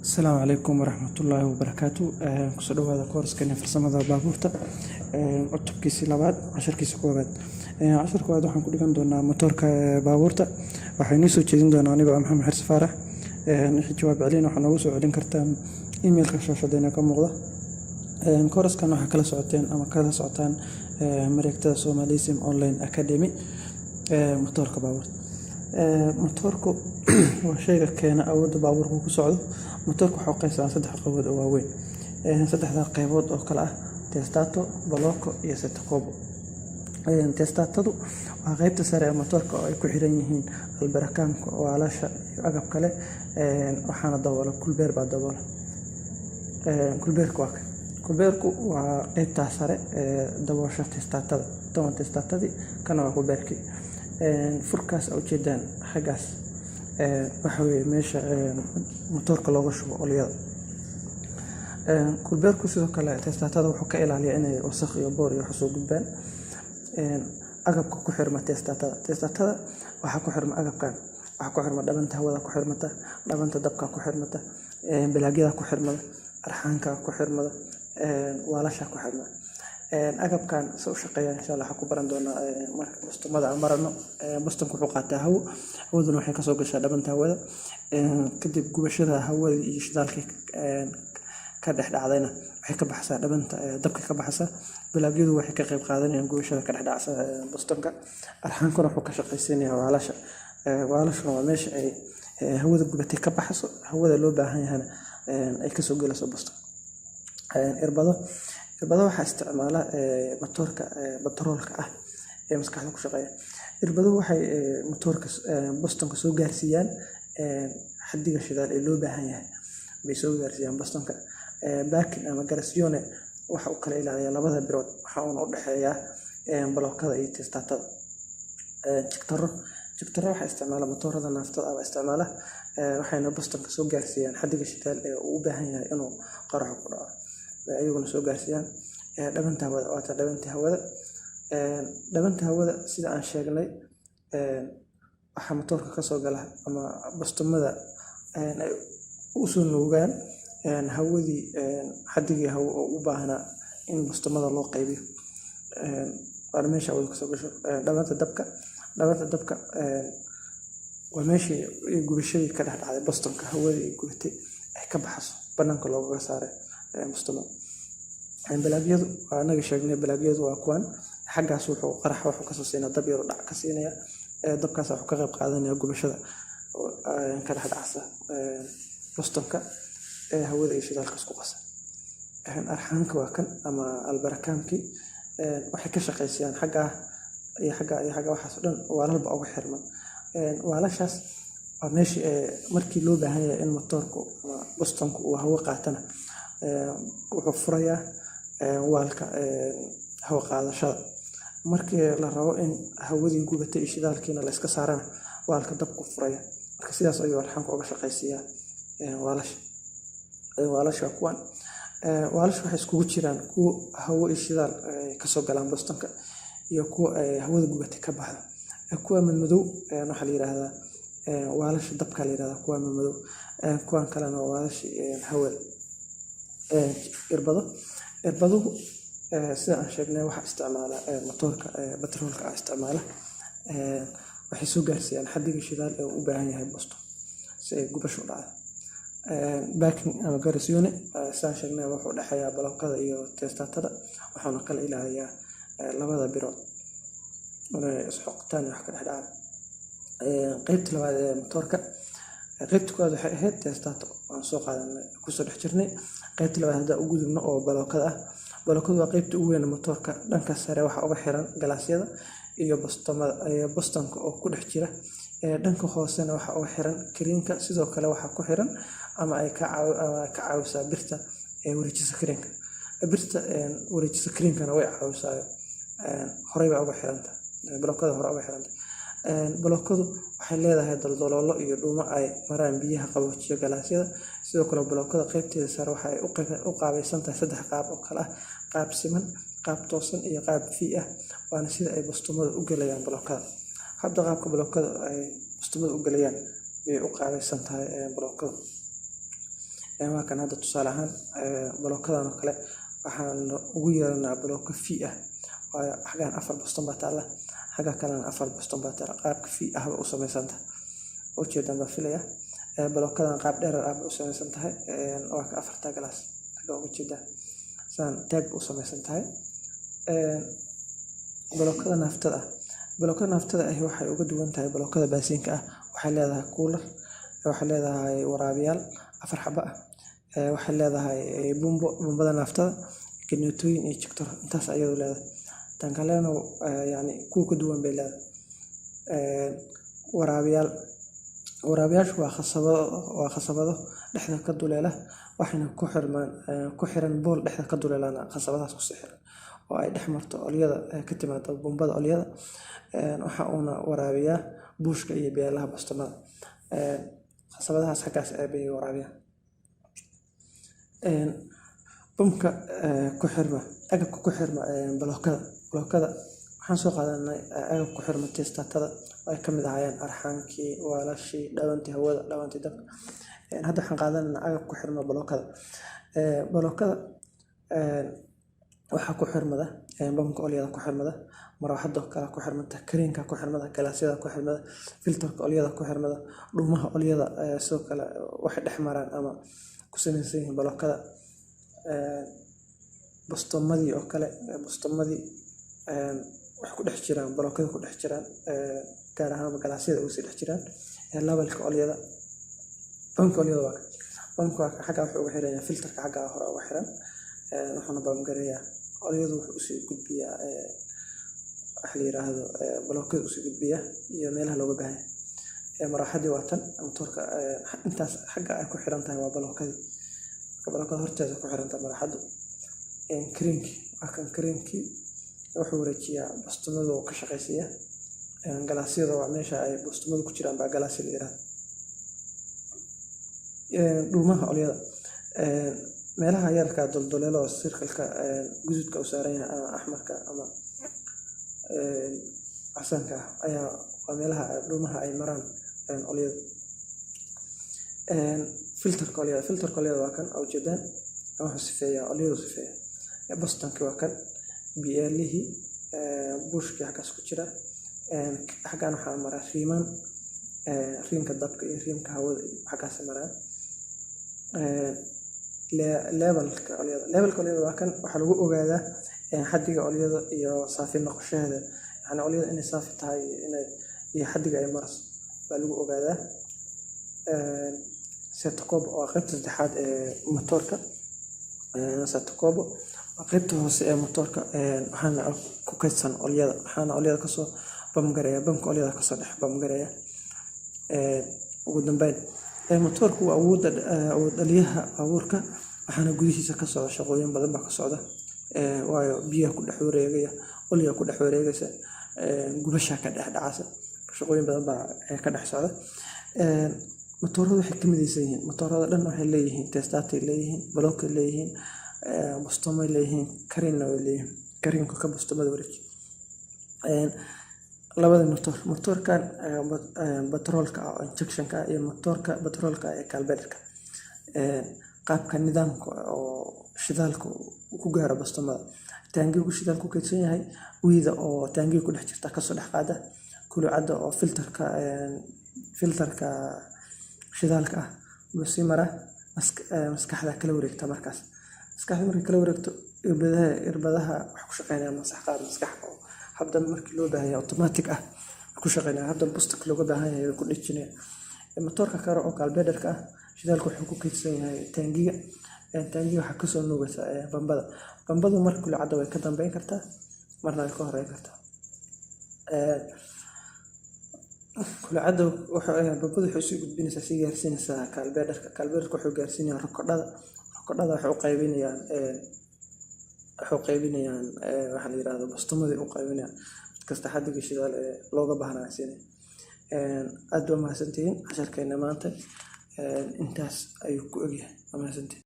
Asalaamu calaykum waraxmatullaahi wabarakaatu. Kusoo dhawaada koorskeena farsamada baabuurta, cutubkiisii labaad, casharkiisa koowaad. Casharka koowaad waxaan ku dhigan doonaa matoorka baabuurta. Waxaa inii soo jeedin doonaa anigoo ah Maxamed Xirsi Faarax. Wixii jawaab celin waxaa noogu soo celin kartaa emailka shaashadeena ka muuqda. Kooraskan waxaa kala socoteen ama kala socotaan mareegtada Somalism Online Academy. Matoorka baabuurta. Matoorku waa shayga keena awoodda baabuurka ku socdo. Matoorka waxaa u qaybsamaa saddex qaybood oo waaweyn, saddexda qaybood oo kala ah testato, blocco iyo sottocapo. Testatadu waa qaybta sare ee matoorka oo ay ku xiran yihiin albarakaamka, waalasha iyo agab kale, waxaana daboola kulbeer baa daboola. Kulbeerku waa kan. Kulbeerku waa qaybtaa sare ee daboosha testatada. Tan waa testatadii, kana waa kulbeerkii. Furkaas aa ujeedaan xaggaas waxa weeye meesha matoorka looga shubo olyada. Kulbeerku sidoo kale testatada wuxuu ka ilaaliyaa inay wasakh iyo boor iyo wax soo gudbaan. Agabka ku xirma testatada. Testatada waxaa ku xirma agabkan. Waxaa ku xirma dhabanta hawada ku xirmata, dhabanta dabka ku xirmata, balaagyada ku xirmada, arxaanka ku xirmada, waalasha ku xirmada. Agabkan se u shaqeeyaan, insha Allah, waxaan ku baran doonaa marka bustamada aan marano. Bustamka wuxuu qaataa hawo, hawaduna waxay kasoo gashaa dhabanta hawada. Kadib gubashada hawada iyo shidaalka ka dhex dhacdayna waxay ka baxsaa dhabanta dabka ka baxsa. Balaagyadu waxay ka qayb qaadanayaan gubashada ka dhex dhacsa bustamka. Arxaankuna wuxuu ka shaqaysiinayaa waalasha. Waalashuna waa meesha ay hawada gubatay ka baxayso, hawada loo baahan yahayna ay kasoo gelayso bustamka. Irbado. Irbado waxaa isticmaala matoorka batroolka ah ee maskaxda ku shaqeeya. Irbaduhu waxay matoorka bustamka soo gaarsiiyaan xaddiga shidaal ee loo baahan yahay bay soo gaarsiiyaan bostonka. Parking ama garasione waxa uu kala ilaaliyaa labada birood, waxa uuna u dhexeeyaa balookada iyo testatada. Jigtaro. Jigtaro waxaa isticmaala matoorada naaftada ah isticmaala, waxayna bostonka soo gaarsiiyaan xaddiga shidaal ee uu u baahan yahay inuu qaraxo ku dhaco bay ayaguna soo gaarsiiyaan. Dhabanta hawada waata dhabanta hawada. Dhabanta hawada, sida aan sheegnay, waxaa matoorka kasoo gala ama bostomada ay usoo nuugaan hawadii, xaddigii hawo oo u baahnaa in bostomada loo qaybiyo, waana meesha hawada kasoo gasho. Dhabanta dabka. Dhabanta dabka waa meeshii gubashadii ka dhex dhacday bostonka, hawadii ay gubatay ay ka baxayso, banaanka loogaga saaray bostomada. Balaagyadu waa anaga sheegnay, balaagyadu waa kuwan xaggaas. Wuxuu qarax wuxuu kasoo siinaa dab yar dhac ka siinaya. Dabkaas wuxuu ka qayb qaadanaya gubashada ka dhex dhacsa bostonka ee hawada iyo shidaalka isku qasa. Arxaanka waa kan ama albarakaamkii. Waxay ka shaqeysayaan xaggaa iyo xaggaa iyo xaggaa. Waxaas oo dhan waalalba uga xirman. Waalashaas waa meeshii markii loo baahan yahay in matoorku ama bostonku uu hawo qaatana, wuxuu furayaa waalka hawo qaadashada. Markii la rabo in hawadii gubatay iyo shidaalkiina la iska saarana, waalka dabku furaya. Marka sidaas ayuu arxaanku uga shaqeysiiyaa waalasha. Waalasha waa kuwan. Waalasha waxay iskugu jiraan kuwo hawo iyo shidaal kasoo galaan bostonka iyo kuwa hawada gubatay ka baxda. Kuwa madmadow waxaa la yiraahdaa waalasha dabka la yiraahdaa kuwa madmadow. Kuwan kalena waa waalasha hawada. Irbado. Irbaduhu, sida aan sheegnay, waxaa isticmaala matoorka batroolka ah isticmaala. Waxay soo gaarsiiyaan xaddiga shidaal ee uu u baahan yahay boston si ay gubasho u dhacdo. Parking ama garasione, sidaan sheegnay, wuxuu u dhexeeyaa balookada iyo testatada, waxaana kala ilaaliyaa labada birood inay isxoqtaan iyo wax ka dhex dhacaan. Qaybta labaad ee matoorka. Qaybta koowaad waxay ahayd testato aan soo qaadanay, kusoo dhex jirnay. Qaybta labaad haddaan u gudubno oo balookada ah. Balookadu waa qaybta ugu weyn ee matoorka. Dhanka sare waxaa uga xiran galaasyada iyo bostomada iyo bostonka oo ku dhex jira. Dhanka hoosena waxaa uga xiran kariinka. Sidoo kale waxaa ku xiran ama ay ka caawisaa birta wareejisa kariinka. Birta wareejisa kariinkana way caawisaa, horey bay uga xiranta balookada, hore uga xiranta. Balookadu waxay leedahay daldaloolo iyo dhuumo ay maraan biyaha qaboojiya galaasyada. Sidoo kale balookada qaybteeda sare waxay u qaabaysan tahay saddex qaab oo kala ah: qaab siman, qaab toosan iyo qaab V ah, waana sida ay bostomada u gelayaan balookada. Hadda qaabka balookada ay bostomada u gelayaan bay u qaabaysan tahay balookadu. Waa kan hadda tusaale ahaan balookadan oo kale waxaan ugu yeeranaa balooko V ah, waayo xaggan afar boston baa taalla, xagga kalena afar boston baa taalla. Qaabka V ah bay u samaysan tahay, ujeedaan baa filaya. Balookadan qaab dherer ah bay u samaysan tahay. Waa ka afarta galaas xagga uga jeedaa, saan taag u samaysan tahay. Balookada naaftada ah, balookada naaftada ahi waxay uga duwan tahay balookada baasiinka ah: waxay leedahay cooler, waxay leedahay waraabiyaal afar xabo ah, waxay leedahay bumbo, bumbada naaftada, ganeetooyin iyo injector. Intaas ayadu leedahay. Tan kalena yani kuwa ka duwan bay leedahay. Waraabiyaal, waraabiyaashu waa khasabado dhexda ka duleela, waxayna ku xirmaan ku xiran bool dhexda ka duleelaan. Khasabadahaas kusii xiran oo ay dhex marto olyada ka timaado bumbada olyada. Waxa uuna waraabiyaa buushka iyo beelaha bostonada. Khasabadahaas xaggaas bay waraabiyaan. Bamka ku xirma, agabka ku xirma balookada. Balookada waxaan soo qaadanay agab ku xirma testatada oo ay kamid ahaayeen arxaankii, waalashii, dhabantii hawada, dhabantii dabka. Hadda waxaan qaadanaynaa agab ku xirma balookada. Balookada waxaa ku xirmada bamka olyada ku xirmada, marwaxada kale ku xirmata, kariinka ku xirmada, galaasyada ku xirmada, filterka olyada ku xirmada, dhuumaha olyada. Sidoo kale waxay dhex maraan ama ku samaysan yihiin balookada bostomadii oo kale. Bostomadii waxay ku dhex jiraan balookada, ku dhex jiraan gaar ahaan galaasyada ugu sii dhex jiraan. Levelka olyada, bamka olyada waa bamka, waa xagga wuxuu uga xiran yahay filterka, xagga hore uga xiran. Wuxuuna bamgareeyaa olyadu, wuxuu usii gudbiyaa waxa la yiraahdo balookada usii gudbiyaa iyo meelaha looga baahan yahay. Marwaxadii waa tan matoorka. Intaas xagga ay ku xiran tahay waa balookadii. Balookada horteeda ku xiran tahay marwaxadu. Kariinkii waa kan. Kariinkii wuxuu wareejiyaa bostonada oo ka shaqaysiiya. Galaasyada waa meesha ay bostomadu ku jiraan baa galaasya la yiraahdo. Dhuumaha olyada, meelaha yarka dulduleelo oo circle-ka guduudka u saaran yahay ama axmarka ama casaanka ah ayaa waa meelaha dhuumaha ay maraan olyada. Filterka olyada, filterka olyada waa kan ujeedaan. Wuxuu sifeeyaa olyadu, sifeeyaa. Bostonki waa kan, biyaalihii, buushkii xaggaas ku jira. Xaggan waxaa mara riiman, riimka dabka iyo riimka hawada iyo xaggaas maraan. Levelka olyada, levelka olyada waa kan. Waxaa lagu ogaadaa xaddiga olyada iyo saafi noqoshadeeda, yacni olyada inay saafi tahay inay iyo xaddiga ay marayso baa lagu ogaadaa. Setokobo waa qaybta saddexaad ee matoorka. Setokobo waa qaybta hoose ee matoorka, waxaana ku kaydsan olyada, waxaana olyada kasoo bamgareeya bamka olyada kasoo dhex bamgareeya. Ugu dambeyn, matoorku waa awoodda awood dhaliyaha baabuurka, waxaana gudihiisa ka socda shaqooyin badan baa ka socda, waayo biyaha ku dhex wareegaya, olya ku dhex wareegaysa, gubashaa ka dhex dhacaysa, shaqooyin badan baa ka dhex socda. Matooradu waxay ka midaysan yihiin, matoorada dhan waxay leeyihiin testaatay leeyihiin, balookay leeyihiin, bostomay leeyihiin, kariinna way leeyihiin, kariinka ka bostomada wareeji. Labada matoor, matoorkan batroolka ah oo injection-ka ah iyo matoorka batroolka ee carburetor-ka, qaabka nidaamka oo shidaalka ku gaaro bostomada: taangigu shidaal ku kaydsan yahay, wiida oo taangiga ku dhex jirta kasoo dhex qaada, kulucada oo filterka shidaalka ah buu sii maraa, maskaxda kala wareegta. Markaas maskaxda markay kala wareegto, irbadaha waxay ku shaqeynayaan maskax, qaab maskax oo habdan markii loo baahan yahay automatic ah ku shaqeynaya, habdan bostonka looga baahan yahay ku dhejinaya. Matoorka kale oo carburetor-ka ah, shidaalka wuxuu ku kaydsan yahay taangiga. Taangiga waxaa kasoo nuugaysa bambada. Bambadu marka kulucada way ka dambeyn kartaa, marna way ka horeyn kartaa. Kulucada bambadu waxay usii gudbinaysaa, sii gaarsiinaysaa carburetor-ka. Carburetor-ka wuxuu gaarsiinayaa rokodhada. Rokodhada waxay u qaybinayaan waxa la yiraahdo bostomadii u qaybinayaan, mid kasta xaddiga shidaal ee looga baahnaa siinaya. Aad baa mahadsantihiin. Casharkeena maanta intaas ayuu ku egyahay. Waa mahadsantihiin.